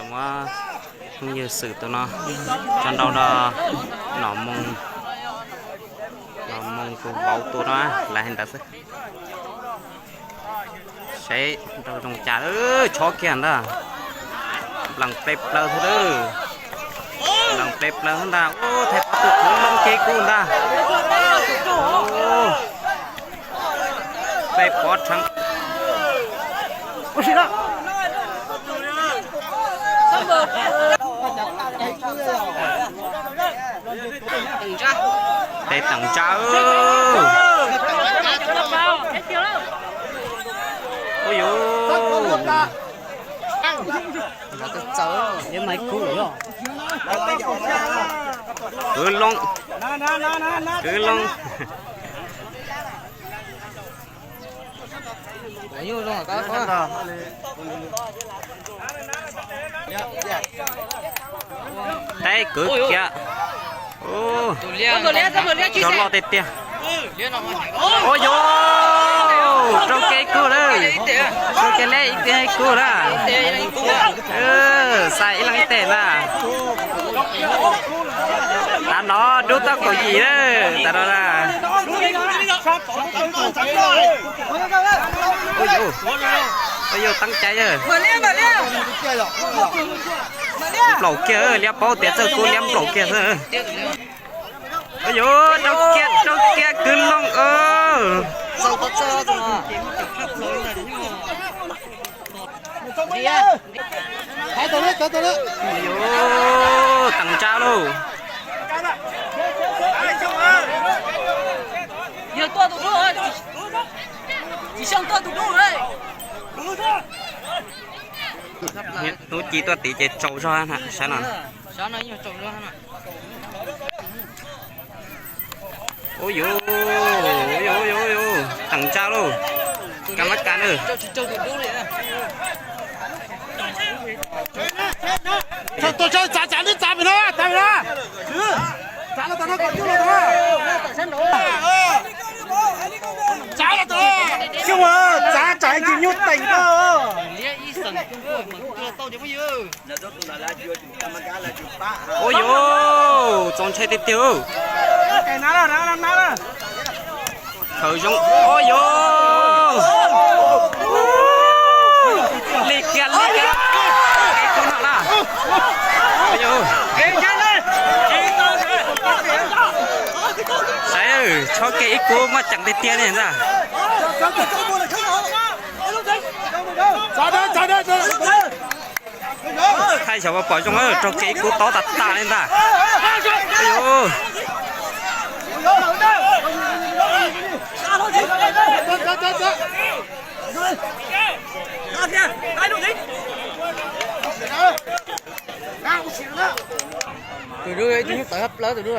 Muab phooj ywg Xwm tus no tso nrau rau Nom Moo, Nom Moo tus vauv tus no lawv hais ntawd xwb. Seb nrau zoo cas, chob kiag ntag. Nplees ple plaws thiab lawm. Nplees ple plaws ntag. Ub, Thaib Pov tus kwv Looj Kiv kuj ntag. Thaib Pov rheev. Teb teem ntsa. Ub yuv. Kwv Looj, Kwv Looj. Teb kwv kiag. Cov loj tiag tiag. Ua yuv, raug kiag ib kub lawm. Raug kiag leb ib kub na. Xa ib leeg ib teg na. Tav no dub tau kaum yim lawm, tav no na. Ua yuv, teeb cai. Nplaum kiag, liab paub tias txawj kub liab nplaum kiag xwb. Ua yuv, raug kiag, raug kiag Kwv Looj. Yuv, teem ntsa lauj. Hnub ci tuaj tid ces tsaus zog na, saib no. Ua yuv, ua yuv, ua yuv, teem ntsa lauj. Kab mab kas na. Txav txav pem no, txav pem no. Txav los tom no kom cub los tom no. Txav los tom no. Xyoo, txav tsam ib ntsis nyuj teem no. Ua yuv, txaus ntshai tiag tiag. Khaws zoo, ua yuv. Li kiag li kiag. Ib kub no na. Saib, chob kiag ib kub muaj ceem tiag tiag li ntag. Thaij xyov puas pom zoo, raug kiag ib kub tob tas tas li ntag. Tus dub ib tug nyuj tawv hab plawv tus dub.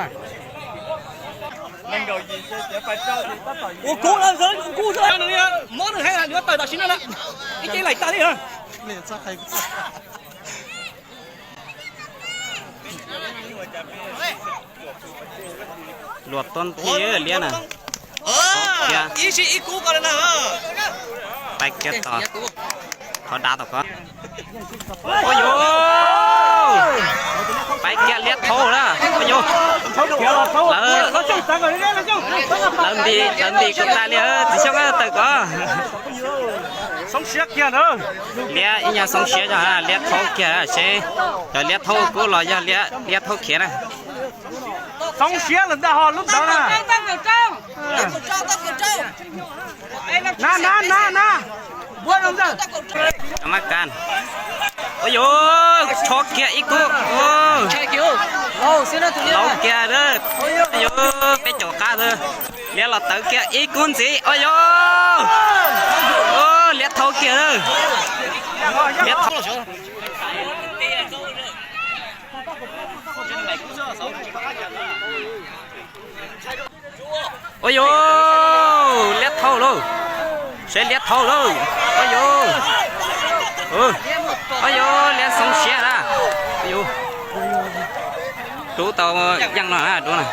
Ua kub lawm, ua kub xwb. Mob nws heev, yuav tawm tam sim no na. Ib ce laim tag li. Luag tuab nti liab na. Ib sij ib kub ko na. Pais kiag tom qhov dav tom ko. Ua yuv, pais kiag liab thaub na. Ua yuv, lawv nti, lawv nti kuj tag li, txiv Xyooj tawm ko. Liab ib nyuag xoob siab zog, liab thaub kiag seb cov liab thaub kub los yog liab thaub khiav na. Xoob siab lawm ntag ho lub ntawd na. Na na na na. Mab kas. Ua yuv, chob kiag ib kub. Laus kiag, yuv, peb caug qab xwb. Liab los tawv kiag ib kub ntxiv. Ua yuv, liab thaub kiag. Liab thaub. Ua yuv, liab thaub lauj. Seb liab thaub lauj. Ua yuv, ua yuv, liab xoob siab na. Ua yuv, rub tau yeej no na, rub na.